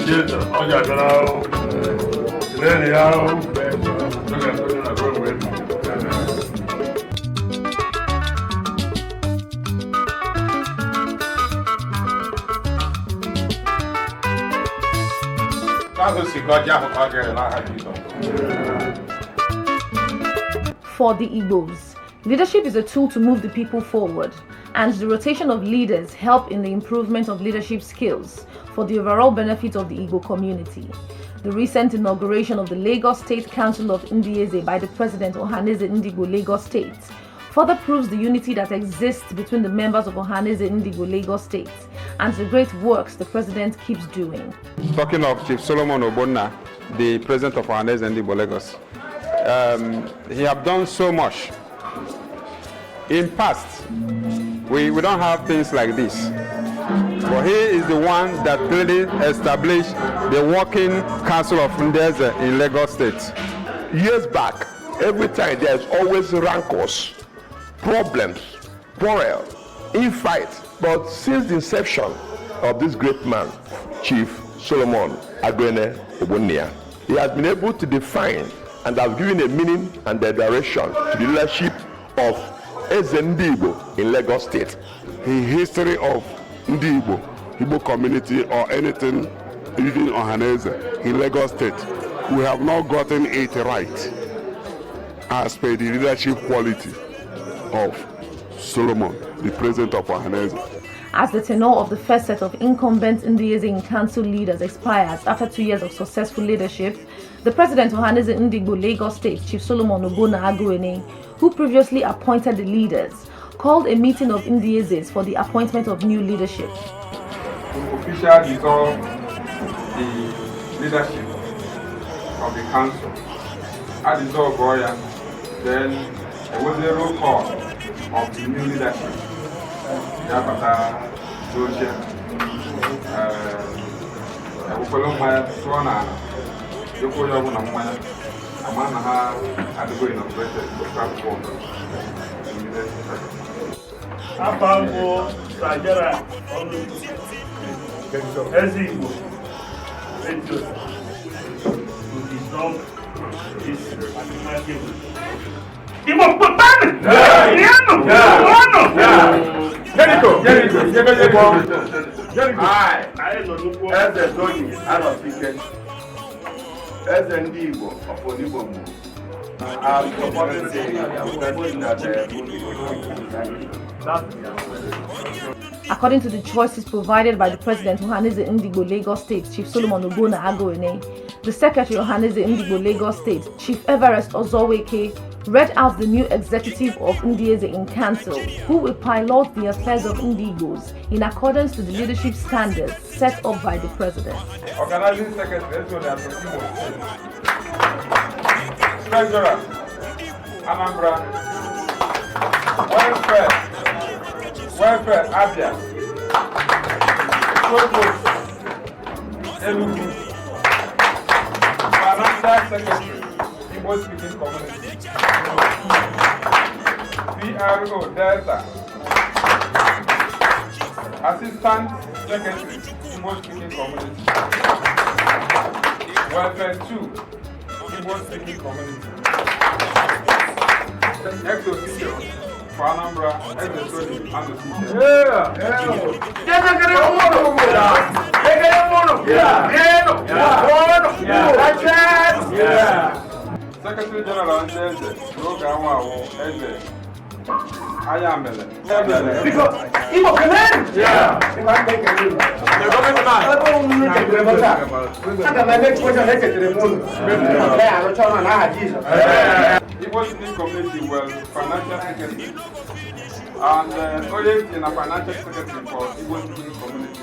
Ndị eze, ọ ji abịara ahụ. Kelee ya ahụ. Oge ruo mgbe ebighị. Ahụ si ka ọjị ahụ ka ọ ga-ere n'aha Jizọs. For the Igbos, leadership is a tool to move the people forward, and the rotation of leaders help in the improvement of leadership skills for the overall benefit of the Igbo community. The recent inauguration of the Lagos State Council of Ndieze by the President, Ohanaeze Ndigbo Lagos State, further proves the unity that exists between the members of Ohanaeze Ndigbo Lagos State and the great works the President keeps doing. Talking of Chief Solomon Ogbonna, the president of Ohanaeze Ndigbo Lagos, he have done so much. In past, we don't have things like this. But he is the one that really established the working council of Ndeze in Lagos State. Years back, every time there's always rancors, problems, quarrel, infight. But since the inception of this great man, Chief Solomon Aguene Ogbonnia, he has been able to define and has given a meaning and a direction to the leadership of Eze Ndigbo in Lagos State. In history of Ndi Igbo, Igbo community or anything, even Ohanaeze in Lagos State, we have not gotten it right as per the leadership quality of Solomon, the president of Ohanaeze. As the tenure of the first set of incumbent Ndieze in council leaders expires after 2 years of successful leadership, the President, Ohanaeze Ndigbo Lagos State, Chief Solomon Ogbonna Aguene, who previously appointed the leaders, called a meeting of Ndiezes for the appointment of new leadership. To officially dissolve the leadership of the council. A dissolve ya, then there was a roll call of the new leadership. Ya bata n'oche, ewekwelu mmanya tụọ n'ala, dịkwa onye ọbụla mmanya, ama na ha adịgo inaugurated to start work immediately. Afa mbụ Sajara Ọnụchukwu, Eze Igbo, Etios, to dissolve this particular table. Igbo kpọtanụ! Rienụ! Ṅụọnụ! Jericho, Jericho, Jericho, Jericho. I, Anyị nọ nnukwu Eze Tony Anosike, Eze Ndị Igbo of Onigbo, I'm supporting the person that According to the choices provided by the President, Ohanaeze Ndigbo Lagos State, Chief Solomon Ogbonna Aguene, the Secretary, Ohanaeze Ndigbo Lagos State, Chief Everest Ozoweke, read out the new executive of Ndieze in Council, who will pilot the affairs of Ndigbos in accordance to the leadership standards set up by the President. Organizing Secretary, Ezra Imo State. Treasurer, Anambra. Welfare, Welfare, Abia. Provost, Enugu. Financial Secretary, Igbo Speaking Community. PRO, Delta. Assistant Secretary, Igbo Speaking Community. Welfare 2, Igbo Speaking Community. Ex officio for Anambra, Eze Tony Anosike. Ekele mụnụ! Rienụ! Ṅụọnụ! Kachanụ! Secretary General ndị eze n'oge anwa awụ Eze Ayamele. Biko, Igbo kelenu! Ebe unu chetere m taa, aga m eme exposure na echetere m unu. Ya arụcha ọrụ n'aha Jizọs. Igbo Speaking Community well financial secretary and onye ntị na financial secretary for Igbo Speaking Community,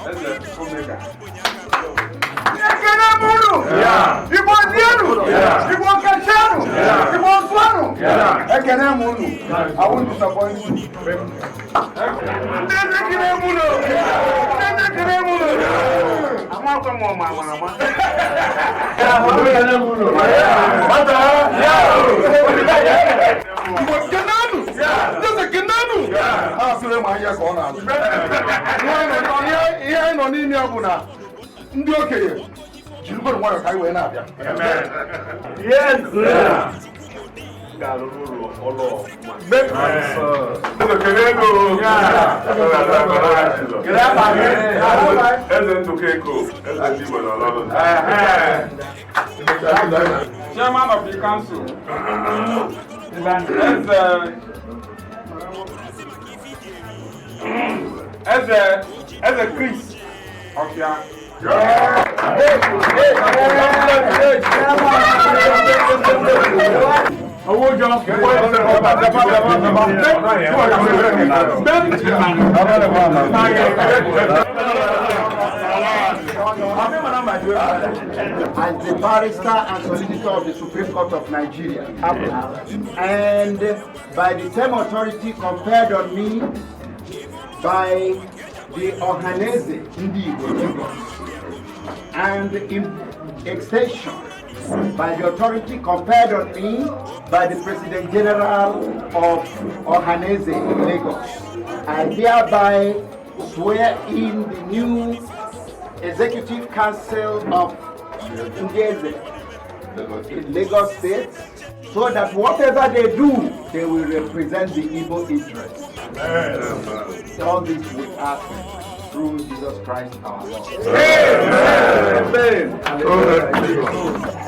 Eze Eze Omega. Ekele m unu! Igbo rienụ! Igbo kachanụ! Igbo zụanụ! Ekele m unu! I won't disappoint you. Ndị eze kere m unu! Ndị eze kere m unu! Amakwa m ọma ama ama. Igbo kenanu! Ndị eze kenanu! Ha sịrị ma ihe ka ọ na-azụ. Ihe anyị nọ n'ime ya bụ na ndị okenye jirigoro nwayọọ ka anyị wee na-abịa. Yes. Eze Ndụka Eko, eze ndị Igbo n'Ọlọlụ. Chairman of the council, Eze Eze Eze Chris Ọfịa. Owó jọ. As the barrister and solicitor of the Supreme Court of Nigeria, and by the same authority conferred on me by the Ohaneze Ndi Igbo Lagos, and in extension by the authority conferred on me by the President General of Ohaneze in Lagos, I hereby swear in the new Executive Council of Ndeze in Lagos State, so that whatever they do, they will represent the Igbo interest. All this we ask through Jesus Christ our Lord.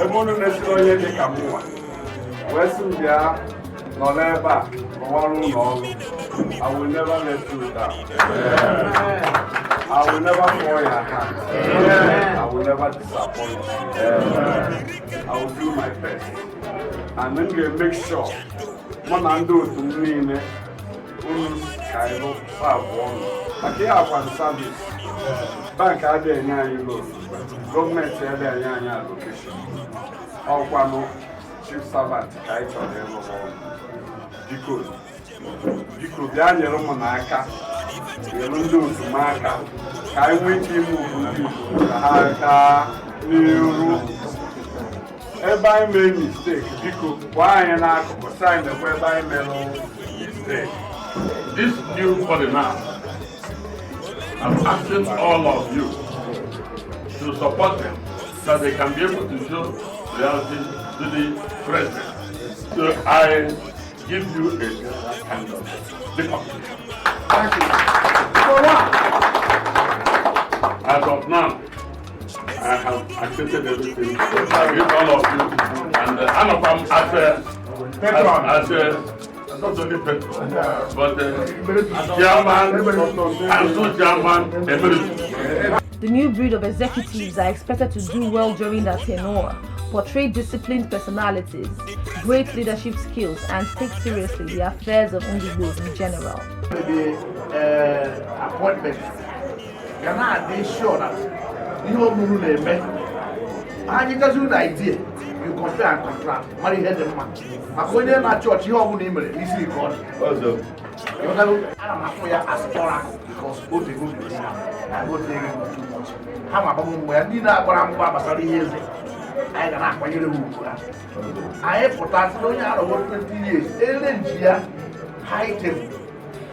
Ebe unu na-esiri onye dị ka mụnwa wee sị m bịa nọ n'ebe a rụwara ụlọ ọrụ. I will never let you down. I will never fall your hand. I will never disappoint you. I will do my best. And m ga-make sure mụ na ndị otu m niile unu ka anyị lụ abụọ ọnụ maka ihe akwa service bank adịghị enye anyị loan, gọọmenti adịghị enye anyị allocation, ọkwanụ chief servant ka anyị chọrọ ịrụ ọrụ. Biko, biko, bịa nyere m n'aka, nyere ndị otu m aka ka anyị nwee ike ime ugwu ndị Igbo ka ha gaa n'iru. Ebe anyị mee mistake, biko gbaa anyị n'akụkụ sị anyị nekwa ebe anyị mere mistake. This new body now, I'm asking all of you to support them so that they can be able to show reality to the president. So I give you a kind of the competition. Thank you. As of now, I have accepted everything. I give all of you, and I'm as a not only patron, but chairman, council chairman emeritus. The new breed of executives are expected to do well during their tenure, portray disciplined personalities, great leadership skills, and take seriously the affairs of Ndigbo in general. The appointment ga na-adị sure that ihe ọmụrụ na-eme anyị gazi unu idea, you compare and contrast, mara ihe dị mma maka onye na-achị ọchị. Ihe ọbụla i mere n'isi ka ọ dị. Ịghọtago? Ana m afụ ya as oracle because o tego obi ya na o tego too much. Ha ma agbagbo mgbe ya ndị na-agbara mgba gbasara ihe eze anyị ga na-akwanyere ha ugwu ha. Anyị pụta sị na onye arọgo 20 years ele nji ya high table,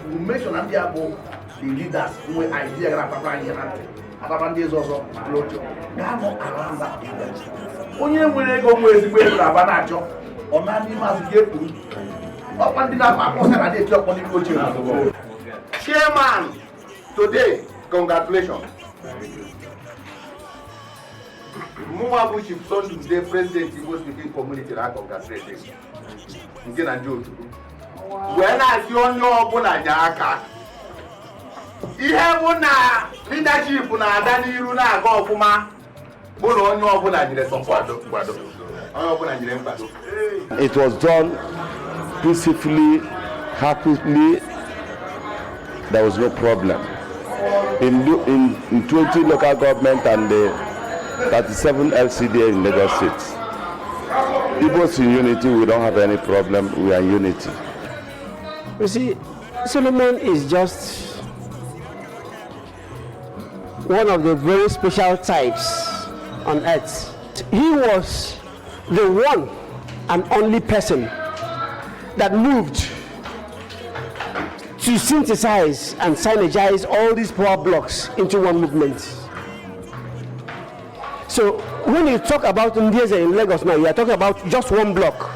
we make sure na ndị a bụ the leaders nwe idea ga na-atapa anyị na ntị, atapa ndị eze ọzọ na oche ga-anọ around that area. Onye nwere ego, nwe ezigbo ego na-aba na-achọ ọ na n'ime azụ ga-ekpuru ọkwa ndị na-akpa akpọsa na na-eti ọkpọ n'ime oche. Chairman, today, congratulations. Mụnwa bụ Chief Sunday Ude, President Igbo Speaking Community, na congratulate you. Nke na ndị otu wee na-asị onye ọbụla nye aka. Ihe bụ na leadership na-aga n'iru na-aga ọfụma bụ na onye ọbụla nyere support, nkwado, onye ọbụla nyere nkwado. It was done peacefully, happily. There was no problem. In 20 local government and the 37 LCDA in Lagos State. Igbos in unity, we don't have any problem. We are in unity. You see, Solomon is just one of the very special types on earth. He was the one and only person that moved to synthesize and synergize all these power blocks into one movement. So when you talk about Ndieze in Lagos now, you are talking about just one block,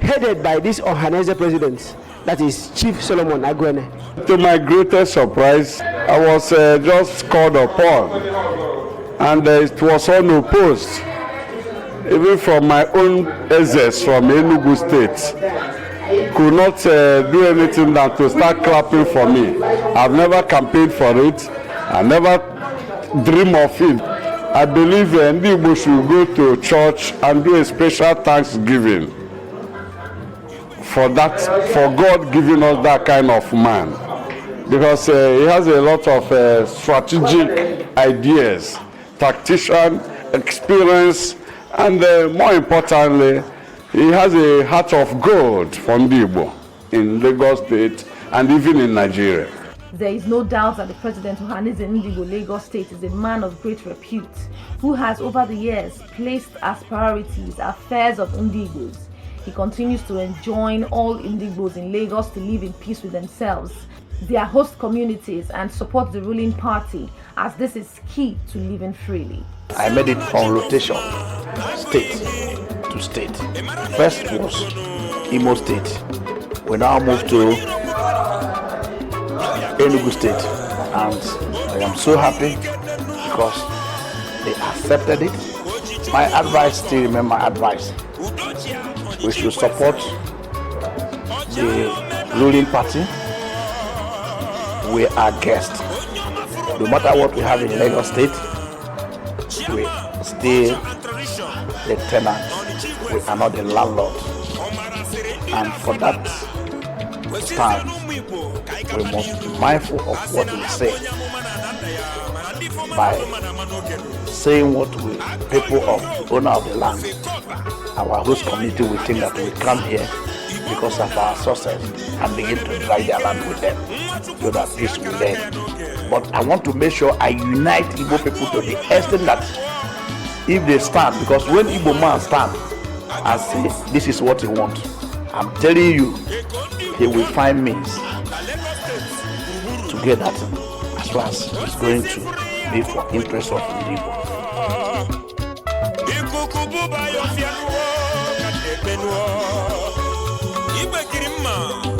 headed by this Ohanaeze president, that is Chief Solomon Aguene. To my greatest surprise, I was just called upon, and it was unopposed, even from my own Ezes from Enugu State, could not do anything than to start clapping for me. I've never campaigned for it. I never dream of it. I believe Ndị Igbo should go to church and do a special thanksgiving for that, for God giving us that kind of man. Because he has a lot of strategic ideas, tactician, experience, and more importantly, he has a heart of gold for Ndị Igbo in Lagos State and even in Nigeria. There is no doubt that the President Ohanaeze Ndigbo Lagos State is a man of great repute who has over the years placed as priorities affairs of Ndigbos. He continues to enjoin all Ndigbos in Lagos to live in peace with themselves, their host communities, and support the ruling party, as this is key to living freely. I made it on rotation, state to state. First was Imo State. We now moved to Enugu State, and I am so happy because they accepted it. My advice still remains my advice. We should support the ruling party. We are guests. No matter what we have in Lagos State, we still the tenant. We are not the landlord. And for that to stand, we must be mindful of what we say by saying what we people of owner of the land, our host community, will think that we come here because of our success and begin to divide their land with them so that peace will reign. But I want to make sure I unite Igbo people to the extent that if they stand, because when Igbo man stand and say this is what he wants, I'm telling you, he will find means to get that as far as it's going to be for interest of Igbo. Ikuku bụba ya ọfịa nuo ka na-ekpe nuo igbe kiri mma.